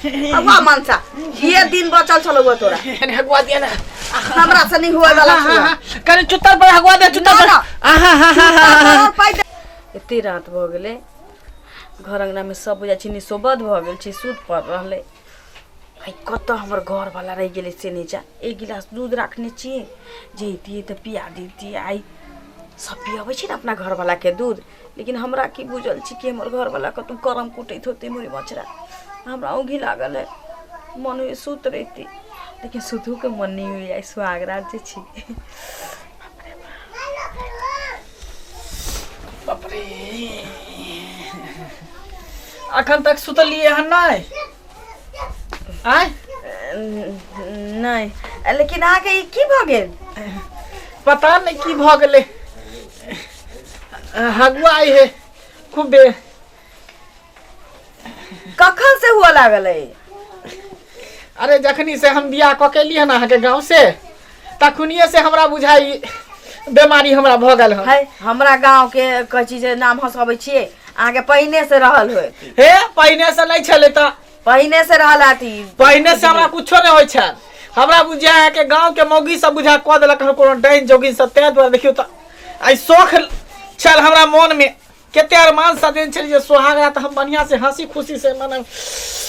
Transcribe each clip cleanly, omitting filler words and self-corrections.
हगुआ मनसा ये दिन बचल छलो गो तोरा। कनी हगुआ दिया ना। हमरा से नहीं हुए वाला छौ। कनी चुत्तर पर हगुआ दे, चुत्तर पर। ना, आहा हा हा हा। तोहर पाइ दे। एते रात भऽ गेलै, घर अंगनामे सब बुझाइ छै निसोबत भऽ गेल छै, सुत पड़ रहलै। आइ कतऽ हमर घरवला रहि गेलै से नहि जान। एक गिलास दूध राखने छियै, जैतियै तऽ पिया दैतियै। आइ सब पियबै छै ने अपना घरवलाके दूध, लेकिन हमरा की बुझल छै कि हमर घरवला कतहु करम कुटैत होतै। मुड़ी मचरा हमरा औंघी लागल है, मन होइए सुत रहिती, लेकिन सुतहुके मन नहि होइए। आइ सुहागरात जे छी। बाप रे, अखन तक सुतलियै हन नहि? आय नहि, लेकिन अहाँके ई की भऽ गेल? पता नहि की भऽ गेलै। हगुआ आई है खूबे। कखन से हुआ लागल है? अरे जखनी से हम बियाह कऽ के एलियै हन अहाँके गाँव से, तखनिए से हमरा बुझाई बेमारी हमरा भऽ गेल हन। है, हमरा गाँव के कहै छी जे नाम हंसबै छियै, अहाँके पहिने से रहल होय। हे, पहिने से नहि छलै तऽ? पहिने से रहल अथी। पहिने से हमरा कुछो नहि होइ छल। हमरा बुझा अहाँके गाँव के मौगी सब बुझा कऽ देलक हन कोनो डाइन जोगिन सब, ताहि दुआरे। देखियौ तऽ आइ शौख छल हमरा मोन मे, कते अरमान सजेने छलियै जे सोहाग रात हम बढ़िया से हंसी खुशी से मनाउ।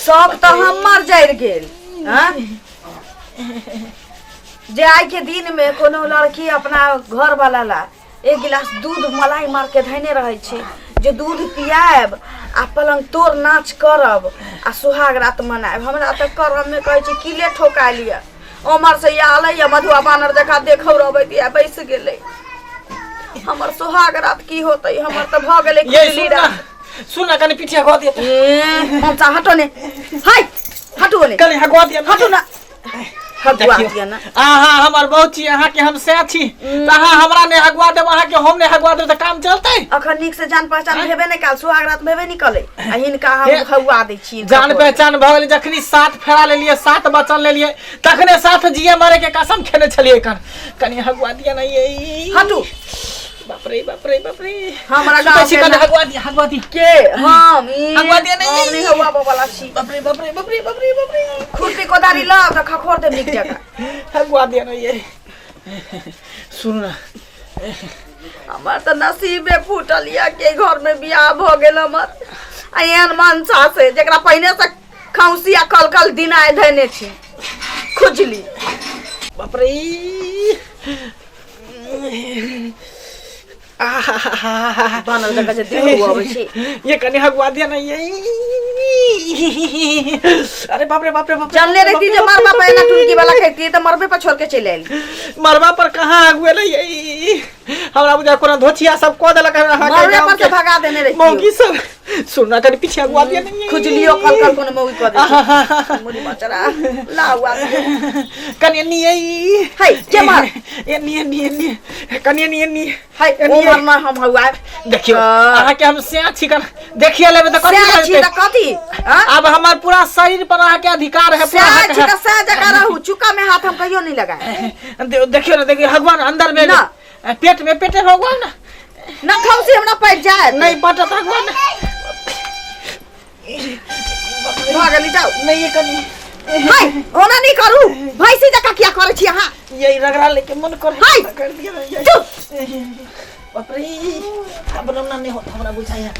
शौक तऽ हमर जरि गेल हँ? जे आइ के दिन में कोनो लड़की अपना घर वाला ला एक गिलास दूध मलाई मार के धैने रहै छै जे दूध पियाएब आ पलंग तोड़ नाच करब आ सुहाग रात मनायब। हमरा तऽ करम में कहै छै किले ठोका लिअ। ओमहर से आलै या मधुआ बानर जकाँ देखौ रहबै या बैस गेलै। हमर सुहाग रात की होतै? हमर तऽ भऽ गेलै ये खुजली सुन ना, रात। सुन ना, कनि पिठिया गऽ दिअ तऽ। ए, मनसा हटो ने, हाय हटो ने। कनि हगवा दिअ। हटो ना, हगुआ देखियौ, दिअ ना। अहाँ हमर बहुत छी, अहाँके हम सएह छी, तऽ अहाँ हमरा नहि हगवा देब, अहाँके हम नहि हगवा देब तऽ काम चलतै? अखन नीक से जान पहचान भेबे नहि काल, सुहाग रात भेबे नहि कलै आ हिनका हम हे, हगुआ दै छी। जान पहचान भऽ गेलै जखनी सात फेरा लेलियै, सात वचन लेलियै, तखने साथ जिए मरे के कसम खेने छलियै। कन कनि हगुआ दिअ ना ये। हटू। बाप रे बाप रे बाप रे। हमरा सुतै गाँव छी के कनि ना- हगुआ दिअ, हगुआ दिअ। के हम ई हगुआ दिअ ना। हम नहि हगुआ वाला छी। बाप रे बाप रे बाप रे बाप रे बाप रे। खुरपी कोदारी लाओ तऽ खखोर देब नीक जकाँ। हगुआ दिअ ना ये, सुन ना। हमर तऽ नसीबे फूटल यऽ के घर में बियाह भऽ गेल हमर आ एहन मनसा से, जेकरा पहिने से खौसी आ कल कल दिन आय धैने छी खुजली। बाप रे, आहाहाहा। बनल जकाँ जे देह अबै छी। ये कनि हगुआ दिया ना ये। अरे बाप रे बाप रे बाप रे। जानले रहती जे मरबा पर एना टुनकी वाला खैती तऽ मरबे पर छोड़ के चलि आयली। मरबा पर कहाँ हगुए ले ये? हमरा बुझा कोनो धोछिया सब कऽ देलक हन अहाँके मरबे गाँव पर के से भगा देने रहितियौ। मौगी सब। सुन ना, कनि पीछे हगुआ दिया ना ये। खुजलियो कल कल कोनो मौगी कऽ दै। मुड़ी बचरा लाउ आ। कनि एनी ये। है के मार? एनी एनी एनी, कनि एनी एनी। है, एनी। ओ मरना हम हउआ। देखियौ, हाँ। अहाँके हम सैं छी, कन देखिए लेबै तऽ कथी सएह छी हेतै? तऽ कथी हाँ? अब हमर पूरा शरीर पर अहाँके अधिकार है पूरा सएह हक छी है। तऽ सएह जकाँ रहू, चुक्का में हाथ हम कहियो नहीं लगाए। देखियौ ना, देखियौ भगवान अंदर में। ना। पेट में, पेटे भगवान। ना खौसी हमरा पड़ि जायत। नहीं पटत भगवान। भऽ गेली, जाउ। नहीं, ये कनी। हाय, ओना नहीं करू, भैंसी जकाँ किया करै छी अहाँ? यही रगड़ा लेके मन कर हाय। कर दिया ना ये। चुप। बाप रे, अब ना नहीं होता हमरा बुझाइया।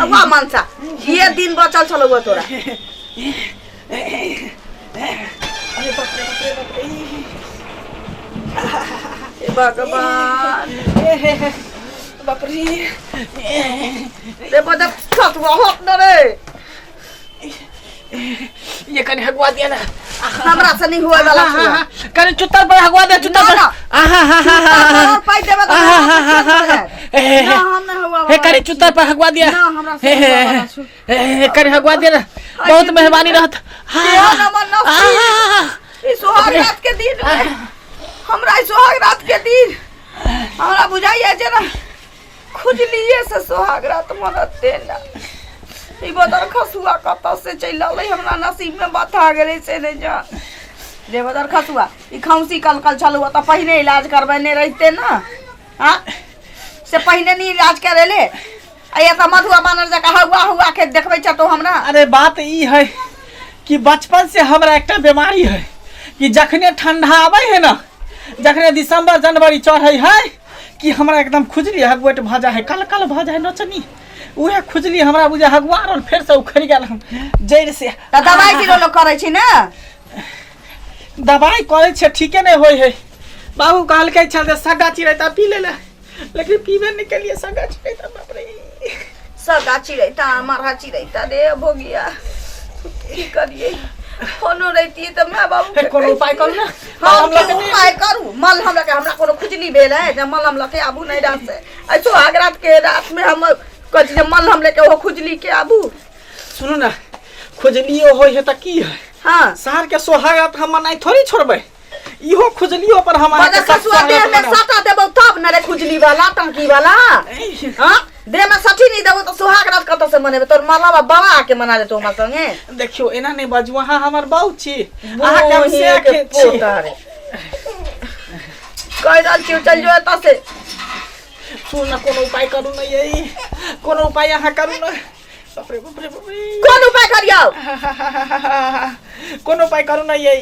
हवा मनसा ये दिन बचल छलौ गो तोरा। अरे बाप रे बाप रे बाप रे। हे भगवान। बाप रे। रे बदक खतवा होत न रे। ये कनि हगुआ दिया ना। हमरा से नहीं हुए वाला छौ। कनि चुत्तर पर हगुआ दे, चुत्तर पर। ना, ना। आहा हा हा हा। तोहर पाइ देबै तऽ आहा हा हा हा हा। ए, ना, हम नहीं हुआ हे वाला कनि छी। चुत्तर पर हगुआ दिया। ना, हमरा से हे, नहीं हे, हुआ वाला छौ। हे, कनि हगुआ दिया ना, बहुत मेहरबानी रहत। केहन हमर नसीब। आहा। ई सुहाग रात के दिन में हमरा, ई सुहाग रात के दिन हमरा बुझाइया जेना खुजलिए से सुहाग रात मनते ना। ई बदर खसुआ कतऽ से चलि अलै हमरा नसीब में बता गेलै से नहि जान। रे बदर खसुआ, ई खौंसी कल कल छलौ तऽ पहिने इलाज करबेने रहिते ना। हाँ, से पहिने नहीं इलाज करेले। आ ये तऽ मधुआ बानर जकाँ हौआ हौआ के देखबै छ तो हमरा। अरे बात ई है कि बचपन से हमरा एकटा बीमारी है कि जखने ठंडा आबै है ना, जखने दिसंबर जनवरी चढ़ै है कि हमरा एकदम खुजली हगुएट भऽ जाइ है, कल कल भऽ जाइ है नोचनी। उहे खुजली हमरा बुझा हगुआ रहल, फेर से उखड़ि गेल हम जड़ि से। तऽ दवाइ बीरो लोक करै छी ने? दवाइ करै छियै, ठीके नहि होइ है। बाबू कहलकै छल जे सग्गा चिड़ैता पी ले ला, लेकिन पीबे नहि केलियै सग्गा चिड़ैता। बाप रे, सगा चिड़ैता मरहा चिड़ैता रे भोगिया, की करिए? फोनो रहितियै तऽ माय बाबू हे, कोनो उपाय करू ने। हम की उपाय करू? मलहम लऽ के हमरा कोनो खुजली भेल है जे मलहम लऽ के आबू? नहि रात से ऐ सोहाग रात के रात में हम कहै छी जे मलहम लेके ओहो खुजली के आबू। सुनू ने, खुजलियो होइ है तऽ की है? हाँ, शहर के सोहाग रात हम मनाइ थोड़ी छोड़बै। इहो खुजलियो पर हम अहाँके बड़ा सब खसुआ देह सोहाग में रात मनाउ। सटा देबौ तब न रे खुजली वाला टंकी वाला। हाँ, देह में सठी नहीं देबौ तऽ सुहाग रात कतऽ से मनेबै? तोर मरला बाबा आके मना लेतौ हमरा संगे। देखियौ, एना नहि बाजू, अहाँ हमर बाउ छी, अहाँके हम बोहिए से के छी। पोता रे, कहि रहल छी चल जो एतऽ से। सुन न, कोनो उपाय करू न यै, कोनो उपाय अहाँ करू न। बाप रे बाप रे बाप रे। कोन उपाय करियौ? कोनो उपाय करू न यै।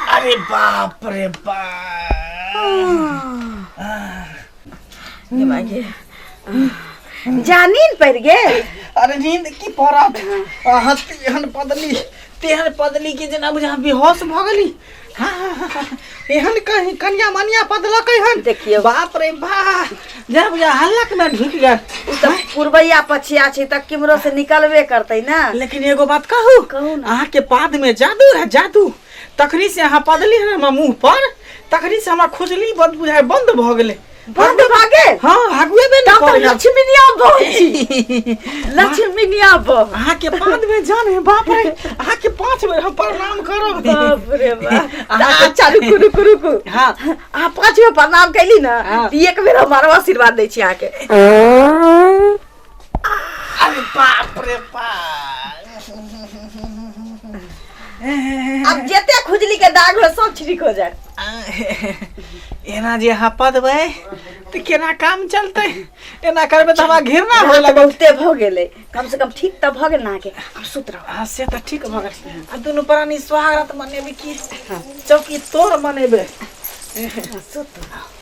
अरे बाप रे बाप। गे माय गे, जा नींद पड़ि गेल। अरे नींद की पड़त? अहाँ तेहन पदली, तेहन पदली कि जेना बुझा बेहोश भऽ गेली। हाँ, एहन कहीं कनिया मनिया पदलकै हन? देखियौ। बाप रे बाप, जेना बुझा हल्लक में ढुकि गेल। ओ तऽ पुरबैया पछिया छै तऽ किम्हरो से निकलबे करतै ने। लेकिन एगो बात कहू? कहू ने। अहाँ के पाद में जादू है, जादू। तखनी से अहाँ पदली है हमरा मुंह पर, तखनी से हमरा खुजली बंद बुझाय बंद भऽ गेलै। बंद भऽ गेल? हाँ, हगुएबे नहि तब तऽ करैए। लक्ष्मीनिया बहू छी, लक्ष्मीनिया बहू। अहाँ के पाद में जान है। बाप रे, अहाँ के 5 बेर हम प्रणाम करब। बाप रे बाप। अहाँ अच्छा रुकू रुकू रुकू। हाँ। अहाँ 5 बेर प्रणाम कैली ने? हाँ। तऽ एक बेर हम आरो आशीर्वाद दै छी अहाँके। अरे बाप रे बाप। आब जते खुजली के दाग हो सब ठीक हो जाए। एना जे अहाँ पदबै तऽ केना काम चलतै? एना करबै तऽ हमरा घृणा होय रात लागत। बहुते भऽ गेलै, कम से कम ठीक तऽ भऽ गेल ने अहाँके? आब सुत रहू। हाँ, से तऽ ठीक भऽ गेल। आ दुनू प्राणी सुहागरात मनेबै कि चौकी तोड़ मनेबै? सुत रहू।